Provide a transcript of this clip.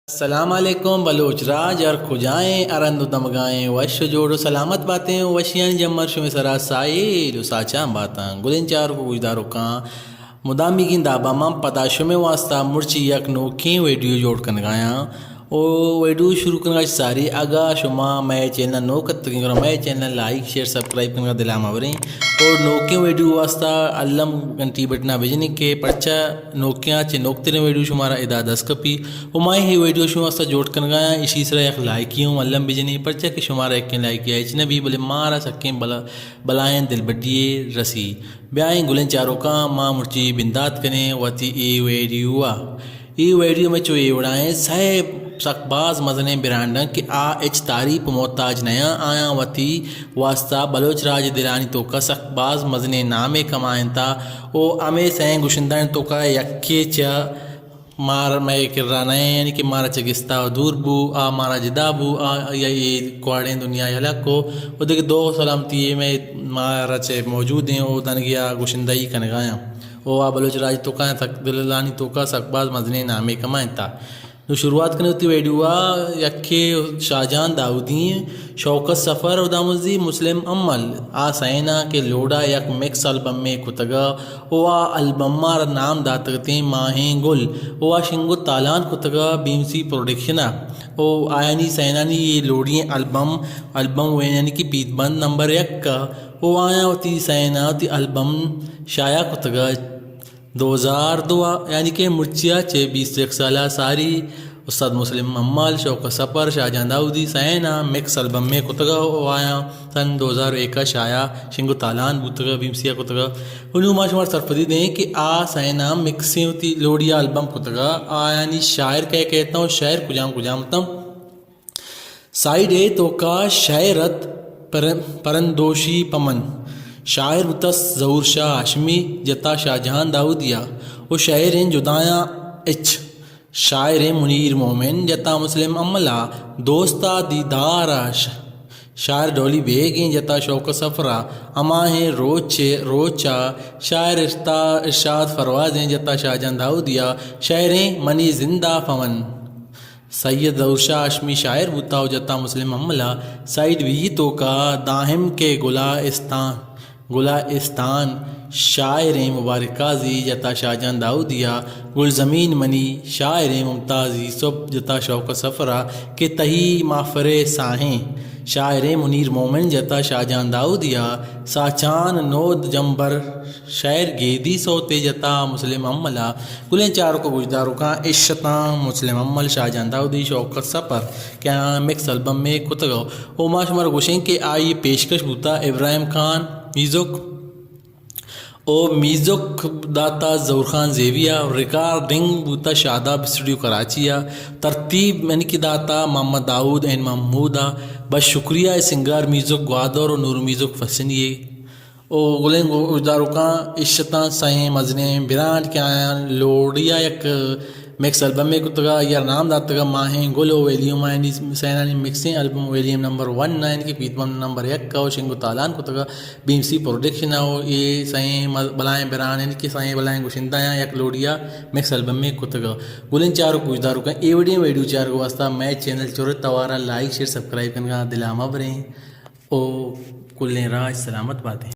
السلام علیکم بلوچ راج، ہر کجائیں، ہر ہند و دمگائیں، وش و جوڑ و سلامت باتیں و وشیانی جمر شمے سرا ساہیل و ساچان باتاں۔ گلیں چاروک و گوشداروکاں، مدامیگیں دابا من پدا شمے واسطہ مرچی یک نوکیں ویڈیو جوڑ کنگایاں۔ او ویڈیو شروع کنگا چہ ساری، اگا شما مئے چینل نوک اتگیں، گڑا مئے چینل لائک، شیئر، سبسکرائب کنگا دلا مبریں۔ او نوکیں ویڈیو واسطہ الم گھنٹی بٹنا بجنیں کہ پرچہ نوکیاں چہ نوکتریں ویڈیو شمارا ادا دست کپی۔ و ما اے ویڈیو شما واسطہ جوڑ کنگایاں، اشی سرا یک لائکی ہوں الم بجنیں، پرچہ کہ شمارا یکیں لائکی ہچ نہ بی، بلے مارا سکیں بلا-، بلائیں دلبڈی رسی۔ بیائیں گلیں چاروکاں، ما مرچی بندات کنیں وتی اے ویڈیو ء۔ اے ویڈیو میں چو اے وڑائیں سہ سک باز مزنیں برانڈاں کہ آ ہچ تعریف محتاج نیاں، آیاں وتی واسطہ بلوچ راج دلانی توکا سک باز مزنیں نامے کمائنتا۔ او ہمے سئیں گشندہانی توکا یکے چہ مار مئے کرا نئے، یعنی کہ مارا چہ گستا دور بو، آ مارا جدا بو، آ یا اے کواڑیں دنیا یلہ کو، و دگہ دو سلامتی مئے مارا چہ موجود ہیں، او دنگیا گشندہی کنگایاں۔ او آ بلوچ راج توکا سک دلانی توکا سک باز مزنیں نامے کمائنتا۔ نوں شروعات کنیں وتی ویڈیو ء۔ یکے شاہجان داؤدی، شوکت سفر و دامزی مسلم امل، آ سئیناں کہ لوڈا یک مکس البمے کتگا و آ البم ء را نام داتگتیں ماہیں گل و آ شنگ و تالان کتگا بی ایم سی پروڈکشن ء و آیانی سئینانی اے لوڈی البم، البم وین یعنی کہ پیت بند نمبر یک ء و آیاں وتی سئیناں وتی البم شائع کتگا۔ دو ہزار دو ء، یعنی کہ مرچی ء چہ بیست یک سال ء ساری استاد مسلم امل، شوکت سفر، شاہجان داؤدی سئیناں مکس البمے کتگ ء آیاں سن دو ہزار یک ء شائع شنگ و تالان بوتگ ء بی ایم سی ء کتگ ء۔ و نوں ما شمار سرپدی دیں کہ آ سئیناں مکسیں وتی لوڑی ء البم کتگ ء آیانی شاعر کئے کئے اتاں و شاعر کجام کجام اتاں۔ سائیڈ اے توکا شاعر ات پر-، پرندوشی پمن، شاعر بوتس ظہور شاہ ہاشمی، جتا شاہ جہان داؤدیا و شاعریں جدایاں اچ، شاعریں منیر مومن، جتا مسلم املا، دوستا دیدارا ش-، شاعر ڈولی بیگیں، جتا شوکت سفرا، ہماہیں روچ، روچا، شاعر ارتا-، ارشاد فروازیں، جتا شاہ جہان داؤدیا، شاعریں منی زندا پمن۔ سید ظہور شاہ ہاشمی شاعر بوتا و جتا مسلم املا۔ سائیڈ بی توکا داہم کے گلا استان، گلا استان شاعریں مبارک قاضی جتا شاہجان داؤدیا، گلزمین منی شاعریں ممتاز یوسف جتا شوکت سفرا کہ تہی مافرے ساہیں شاعریں منیر مومن جتا شاہجان داؤدیا، ساچان نود جمبر شاعر گیدی سوتے جتا مسلم املا۔ گلیں چاروک و گوشداروکاں، اشتاں مسلم امل، شاہ جہان داؤدی، شوکت سفر کہ آیاں مکس البمے کتگ و ما شمارا گوشیں کہ آئی پیشکش بوتا ابراہیم خان میوزک و میوزک داتا ظہور خان زیوی ء، ریکارڈنگ بوتا شاداب اسٹوڈیو کراچی ء، ترتیب یعنی کہ داتا محمد داؤد این محمود ء، بس شکریہ سنگار میوزک گوادر و نور میوزک پسنی ء۔ او گلیں گوشداروکاں، اشتاں سئیں مزنیں برانڈ کہ آیاں لوڑی ء یک مکس البمے کتگ ء آئی ء را نام داتگ ء ماہیں گل و ویلیوم ء، یعنی سئینانی مکسیں البم ویلیوم نمبر ون ء، یعنی کہ پیت بند نمبر یک ء و شنگ و تالان کتگ ء بی ایم سی پروڈکشن ء و اے سئیں مز-، بلائیں برانڈ، یعنی کہ سئیں بلائیں گشندہ آیاں یک لوڑی ء مکس البمے کتگ ء۔ گلیں چاروک گوشداروکاں، اے وڑیں ویڈیو چارگ واسطہ مئے چینل چورت توار ء لائک، شیئر، سبسکرائب کنگا دلا مبریں۔ او کلیں راج سلامت باتیں۔